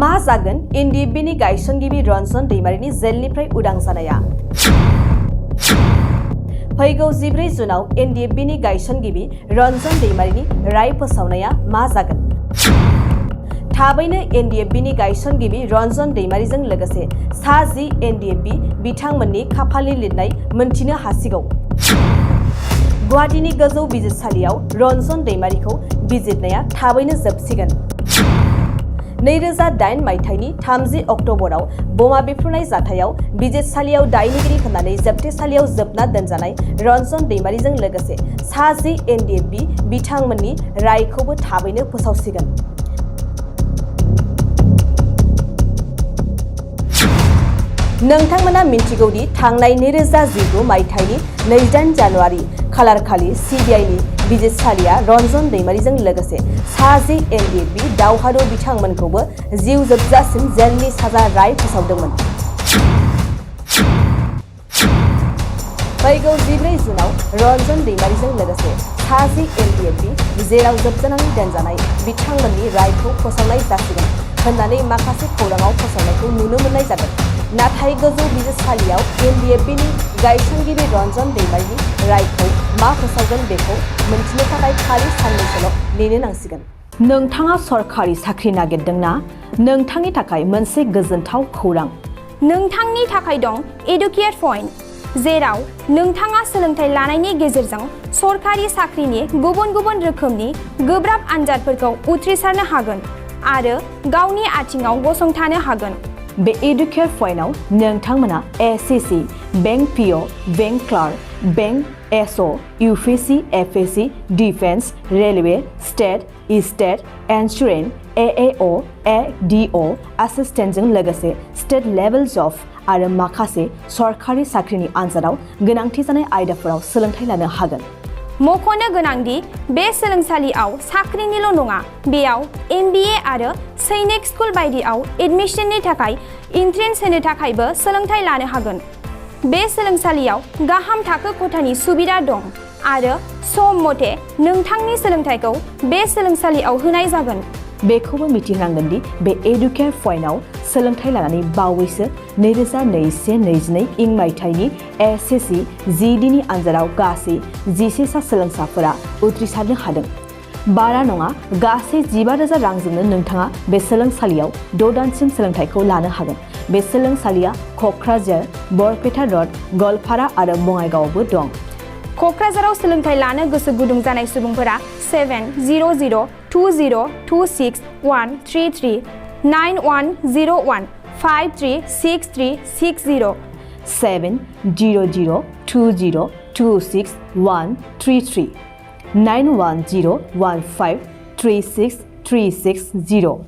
मा जागोन एनडिएफबिनि गायसनगिरि रनजन दैमारिनि जेलनिफ्राय उदां जानाया? फैगौ 14 जुनाव एनडिएफबिनि गायसनगिरि रनजन दैमारिनि राय फोसावनाया मा जागोन? थाबैनो एनडिएफबिनि गायसनगिरि रनजन दैमारिजों लोगोसे सा 10 एनडिएफबि बिथांमोननि खाफालनि लिरनाय मोनथिनो हासिगौ। गुवाहाटीनि गोजौ बिजिरसालियाव रनजन दैमारिखौ बिजिरनाया थाबैनो जोबसिगोन। 2008 मायथाइनि 30 अक्ट'बराव बमा बेफ्रुनाय जाथायाव बिजिरसालियाव दायनिगिरि होननानै जोबथेसालियाव जोबना दोनजानाय रनजन दैमारिजों लोगोसे सा 10 एनडिएफबि बिथांमोननि रायखौबो थाबैनो फोसावसिगोन। नोंथांमोना मिन्थिगौदि थांनाय 2019 मायथाइनि 28 जानुवारि खालारखालि सिबिआइनि बिजिरसालिया रनजन दैमारिजों लोगोसे सा 10 एनडिएफबि दावहारु बिथांमोनखौबो जिउ जोबजासिम जेलनि साजा राय फोसावदोंमोन। फैगौ 14 जुनाव रनजन दैमारिजों लोगोसे सा 10 एनडिएफबि जेराव जोबजानानै दोनजानाय बिथांमोननि रायखौ फोसावनाय जासिगोन होननानै माखासे खौराङाव फोसावनायखौ नुनो मोननाय जादों। नाथाय गोजौ बिजिरसालियाव एनडिएफबिनि गायसनगिरि रनजन दैमारिनि रायखौ मा फोसावगोन बेखौ मोनथिनो थाखाय खालि साननैसोल' नेनो नांसिगोन। नोंथाङा सरखारि साख्रि नागिरदोंना? नोंथांनि थाखाय मोनसे गोजोनथाव खौरां। नोंथांनि थाखाय दं एडुकेट पइन्ट, जेराव नोंथाङा सोलोंथाइ लानायनि गेजेरजों सरखारि साख्रिनि गुबुन गुबुन रोखोमनि गोब्राब आनजादफोरखौ उथ्रिसारनो हागोन आरो गावनि आथिङाव गसंथानो हागोन। बे एडुकेट पइन्टआव नोंथांमोना SSC, bank PO, bank clerk, bank SO, UPSC, FSC, defence, railway, state insurance, AAO, ADO एसिस्टेन्टजों लोगोसे स्टेट लेभेल जब आरो माखासे सरखारि साख्रिनि आनजादाव गोनांथि जानाय आयदाफोराव सोलोंथाइ लानो हागोन। मख'नो गोनांदि बे सोलोंसालियाव साख्रिनिल' नङा, बेयाव एमबिए आरो सैनिक स्कुल बायदियाव एडमिशननि थाखाय एन्ट्रेन्स होनो थाखायबो सोलोंथाइ लानो हागोन। बे सोलोंसालियाव गाहाम थाखो खथानि सुबिदा दं आरो सम मथे नोंथांनि सोलोंथाइखौ बे सोलोंसालियाव होनाय जागोन। बेखौबो मिथिनांगोन दि बे एडुकेट पइन्टआव सोलोंथाइ लानानै बावैसो 2021-22 इं मायथाइनि एसएससि जिडिनि आनजादाव गासै 11 सा सोलोंसाफोरा उथ्रिसारनो हादों। बारा नङा, गासै 15,000 रांजोंनो नोंथाङा बे सोलोंसालियाव 6 दानसिम सोलोंथाइखौ लानो हागोन। बे सोलोंसालिया क'क्राझार, बरपेटा रड, गवालपारा आरो बङाइगावआवबो दं। क'क्राझाराव सोलोंथाइ लानो गोसो गुदुं जानाय सुबुंफोरा 70020263133 9101 536360 70020263133 9101536360